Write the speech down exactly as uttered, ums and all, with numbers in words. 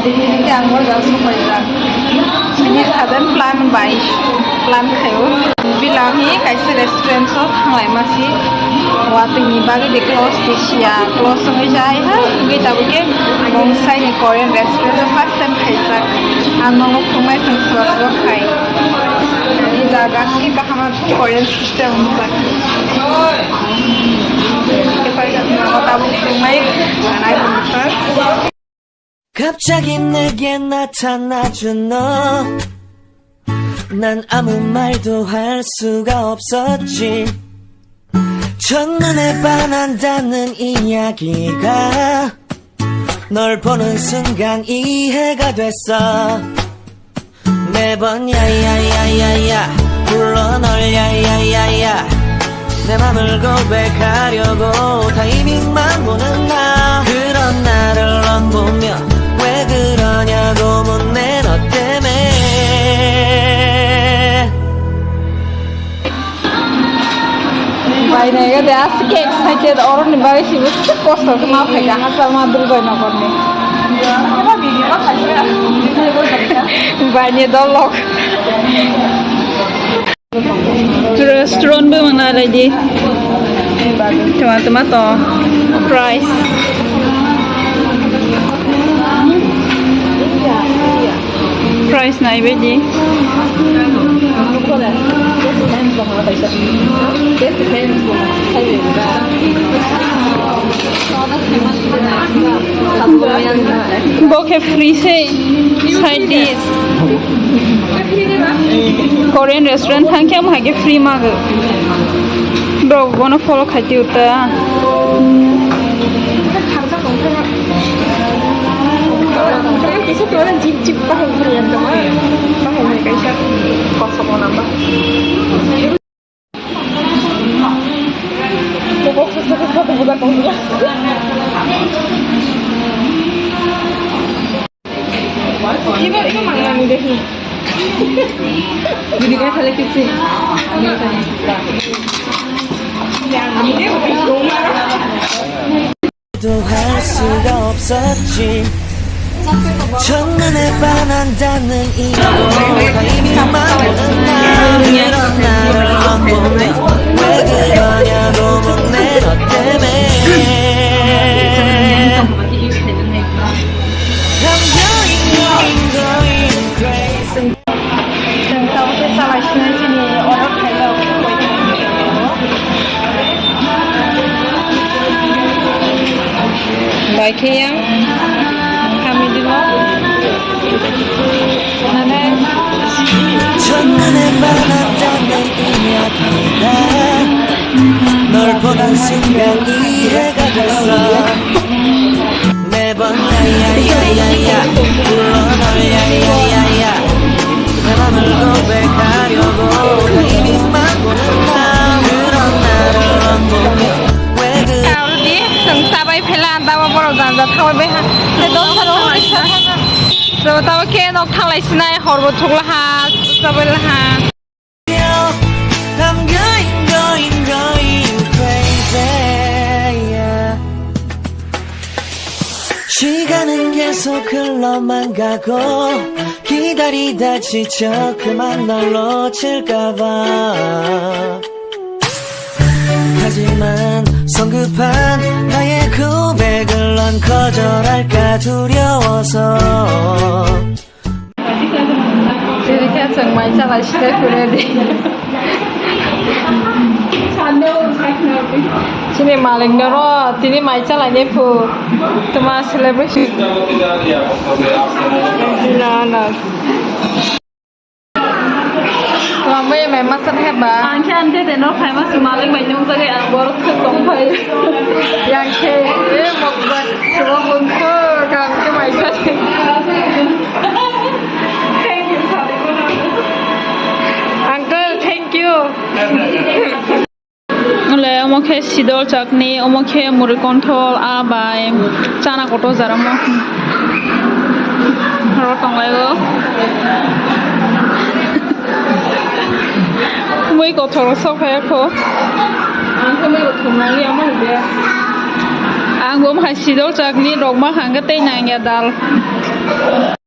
Ang o jaga sopaijak. Bini sadan plan bai plan khaio. Bilang hi kaisa restaurant o thanglai masi. Watwi ni bagwi de close de sia. Close wngwi jai ha. Wngwi tabuk khe bongsaini Korean restaurant o first time khaijak. Ang nogo phungnai thung suwa suwa khai. Ani jaga si kaham Korean system wngkha. Tabuk phungnai nai thung suwa. 갑자기 내게 나타나준 너. 난 아무 말도 할 수가 없었지. 첫눈에 반한다는 이야기가 널 보는 순간 이해가 됐어. 매번 야야야야야 불러 널. 야야야야 내 맘을 고백하려고 타이밍만 보는 나. 그런 나를 넌 보며 왜 그러냐고 묻네. 너 때문에. Bai nai ga de aswk khe excited, oroni bagwi sibo kosto khe ma phaikha Hachal ma Dulbai nogorni. Bai ni dolok. Restaurant bo mangna lai di. Tuma tuma to price. Price naibaidi. Bo khe free se, side dish. Korean restaurant thang khe, omo hai khe free mago. Bro, bono follow khai twi ta. Kisa tuara jip jip bahai bwrwi ang tongma. Bahai hai kaisa kosom o namba. Ibo, ibo mangnani de. Bini kaya khale kisi. Yang ini de. 도 할 수가 없었지. 첫눈에 반한다는 이유로 다 이미 맘을 나. 그런 나를 안 보면 왜 그러냐고 묻네. 너 때문에. I'm going, going, going crazy. Chwng tabuk khe chalai sinai chini order khaijak. Bai khe yang kami dino. Nane. 첫눈에 반한다는 이야기가 널 보는 순간 이해가 됐어. 매번 야야야야야 불러 널. 야야야야 내 맘을 고백하려고 타이밍만 보는 나. 그런 나를 넌 보면 왜 그래. Chwng chabai phela anda o borok janja thawi bai ha. Tei dosa rok hwnwi sa thangna. Chwng tabuk khe nok thanglai sinai, hor bo thukla ha, chabai la ha. I'm going, going, going crazy, yeah. 시간은 계속 흘러만 가고 기다리다 지쳐 그만 널 놓칠까봐. 하지만 성급한 나의 고백을 넌 거절할까 두려워서. Chini khe chwng mai chalai side kure di. Chini malik no ro tini mai chalai ni phu. Tuma celebration. Na na. Lambai mai masa heba. Ang khe ang khe teno khai masa malik mai nung jagai ang borok khe tong phai. Yang khe e mokbar subo bungso kam khe mai chalai. Uncle, thank you. Ole, omo khe sidol chakni, omo khe muri konthol, a bai chana kotor jara omo. Oro tonglaio. Mui kothor sok phai kho. Ang khe mui kothor nangya omo de. Ang bo hai sidol chakni rok ma hang khe tei nangya dal.